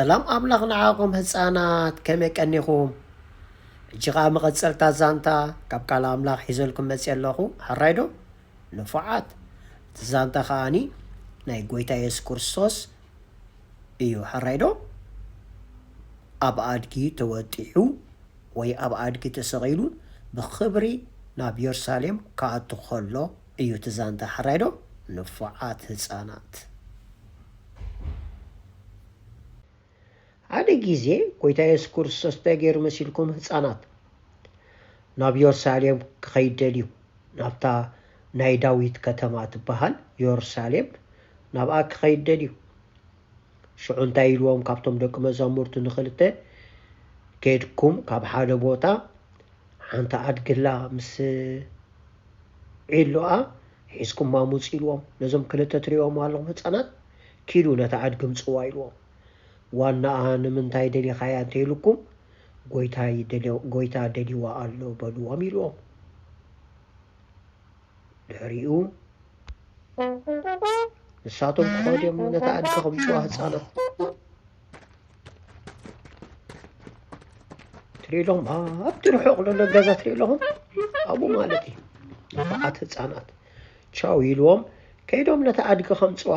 ሰላም ኣምላኽ ንዓኹም ህፃናት፣ ከመይ ቀኒኹም? ሕጂ ኸዓ መቐፀልታ ዛንታ ካብ ቃል ኣምላኽ ሒዘልኩም መፅየ ኣለኹ። ሕራይ ዶ? ንፉዓት። እቲ ዛንታ ኸዓኒ ናይ ጎይታ የሱስ ክርስቶስ እዩ። ሕራይ ዶ? ኣብ ኣድጊ ተወጢሑ ወይ ኣብ ኣድጊ ተሰቒሉ ብኽብሪ ናብ የሩሳሌም ክኣቱ ከሎ እዩ እቲ ዛንታ። ሕራይ ዶ? ንፉዓት ህፃናት። ሓደ ግዜ ጎይታ የሱስ ክርስቶስ እንታይ ገይሩ መሲልኩም ህፃናት? ናብ የሩሳሌም ክኸይድ ደልዩ፣ ናብታ ናይ ዳዊት ከተማ ትበሃል የሩሳሌም ናብኣ ክኸይድ ደልዩ። ሽዑ እንታይ ኢልዎም ካብቶም ደቂ መዛሙርቱ ንኽልተ? ኬድኩም ካብ ሓደ ቦታ ሓንቲ ኣድግላ ምስ ዒሎኣ ሒዝኩማ ሙፁ ኢልዎም። ነዞም ክልተ ትሪእዎም ኣለኹም ህፃናት፣ ኪዱ ነታ ኣድጊ ምፅዋ ኢልዎም። ዋናኣ ንምንታይ ደሊኻያ እንተኢሉኩም፣ ጎይታ ደልይዋ ኣሎ በልዎም ኢልዎም። ድሕሪኡ ንሳቶም ክኸዱ እዮም ነታ ኣድጊ ከምፅዋ ህፃናት። ትሪእሎም ኣብቲ ርሑቕ ዘሎ ገዛ ትሪእለኹም ኣብኡ ማለት እዩ። ንፉዓት ህፃናት ቻው ኢልዎም ከይዶም ነታ ኣድጊ ከምፅዋ።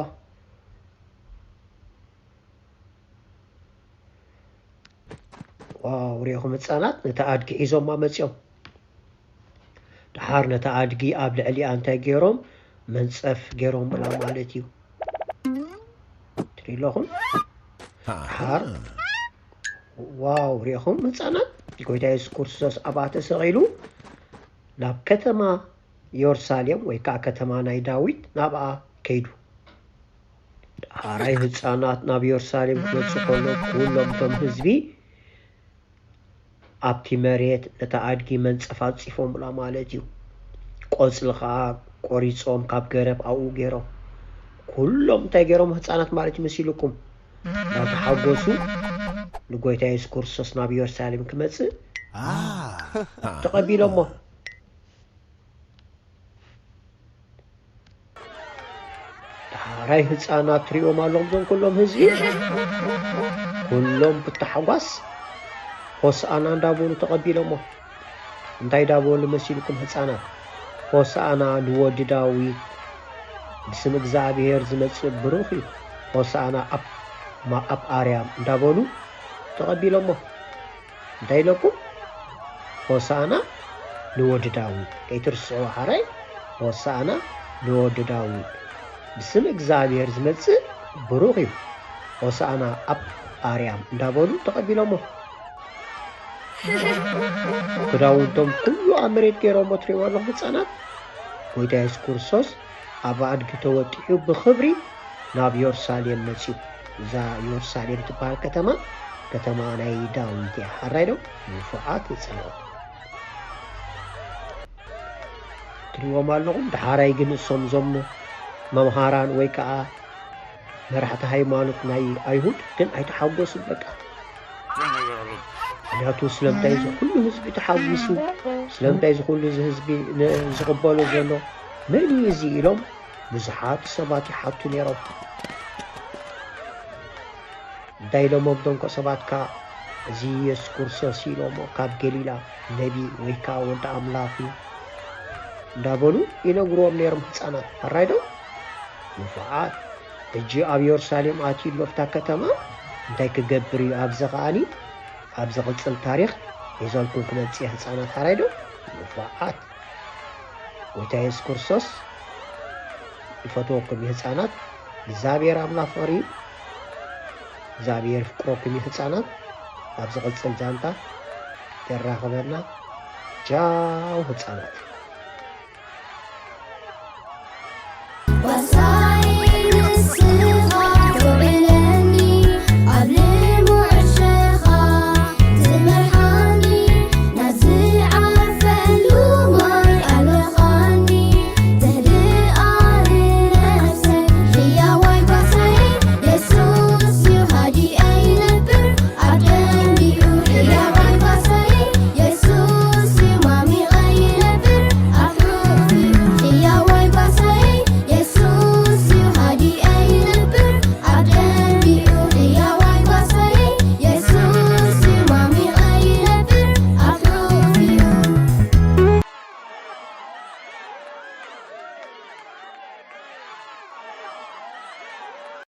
ዋው ሪኢኹም ህፃናት ነታ ኣድጊ ሒዞማ መፅዮም። ደሓር ነታ ኣድጊ ኣብ ልዕሊኣ እንታይ ገይሮም? መንፀፍ ገይሮምላ ማለት እዩ። ትሪእለኹም ደሓር ዋው ሪኢኹም ህፃናት ጎይታ የሱስ ክርስቶስ ኣብኣ ተሰቒሉ ናብ ከተማ የሩሳሌም ወይ ከዓ ከተማ ናይ ዳዊት ናብኣ ከይዱ። ደሓራይ ህፃናት ናብ የሩሳሌም ክመፁ ከሎ ኩሎም እቶም ህዝቢ ኣብቲ መሬት ነታ ኣድጊ መንፀፍ ኣንፂፎምላ ማለት እዩ። ቆፅሊ ከዓ ቆሪፆም ካብ ገረብ ኣብኡ ገይሮም። ኩሎም እንታይ ገይሮም ህፃናት ማለት ይመስልኩም? እናተሓጎሱ ንጎይታ የሱስ ክርስቶስ ናብ የሩሳሌም ክመፅእ ተቐቢሎሞ። ዳሕራይ ህፃናት ትሪእዎም ኣለኹም፣ እዞም ኩሎም ህዝቢ ኩሎም ብታሕጓስ ሆሳእና እንዳበሉ ተቐቢሎሞ። እንታይ እንዳበሉ መሲልኩም ህፃናት? ሆሳእና ንወዲ ዳዊት፣ ብስም እግዚኣብሔር ዝመፅእ ብሩኽ እዩ፣ ሆሳእና ኣብ ማ-፣ ኣብ ኣርያም እንዳበሉ ተቐቢሎሞ። እንታይ ኢለኩም? ሆሳእና ንወዲ ዳዊት። ከይትርስዑ ሓራይ፣ ሆሳእና ንወዲ ዳዊት። ብስም እግዚኣብሔር ዝመጽእ ብሩኽ እዩ። ሆሳእና ኣብ ኣርያም እንዳበሉ ተቐቢሎሞ። ክዳውንቶም ኩሉ ኣብ መሬት ገይሮሞ ትሪእዎ ኣለኹም ህፃናት። ጎይታ የሱስ ክርስቶስ ኣብ ኣድጊ ተወጢሑ ብኽብሪ ናብ የሩሳሌም መጺኡ። እዛ የሩሳሌም ትበሃል ከተማ፣ ከተማ ናይ ዳዊት እያ። ሓራይ ዶ? ንፉዓት ህፃናት። ትሪእዎም ኣለኹም። ደሓራይ ግን እሶም እዞም መምሃራን ወይ ከዓ መራሕቲ ሃይማኖት ናይ ኣይሁድ ግን ኣይተሓጎሱን። በቃ ምክንያቱ ስለምንታይ እዚ ኩሉ ህዝቢ ተሓጒሱ፣ ስለምንታይ እዚ ኩሉ እዚ ህዝቢ ን-፣ ዝቕበሎ ዘሎ መን እዩ እዚ ኢሎም ብዙሓት ሰባት ይሓቱ ነይሮም። እንታይ ኢሎሞም እቶም ሰባት ከ እዚ የሱስ ክርስቶስ ኢሎሞ ካብ ገሊላ ነቢ ወይ ከዓ ወዲ ኣምላኽ እዩ እንዳበሉ ይነግርዎም ነይሮም ህፃናት። ሕራይ ዶ? ንፉዓት። ሕጂ ኣብ የሩሳሌም ኣትዩ ኣሎ ኣብታ ከተማ እንታይ ክገብር እዩ? ኣብዚ ከዓኒ ኣብ ዝቕፅል ታሪኽ ሒዘልኩም ክመፅእ እየ ህፃናት። ሕራይ ዶ? ንፉዓት። ጎይታ የሱስ ክርስቶስ ይፈትወኩም እዩ ህፃናት። እግዚኣብሔር ኣምላኽ ፍቕሪ እዩ። እግዚኣብሔር ፍቅረኩም እዩ ህፃናት። ኣብ ዝቕፅል ዛንታ የራኽበና። ቻው ህፃናት።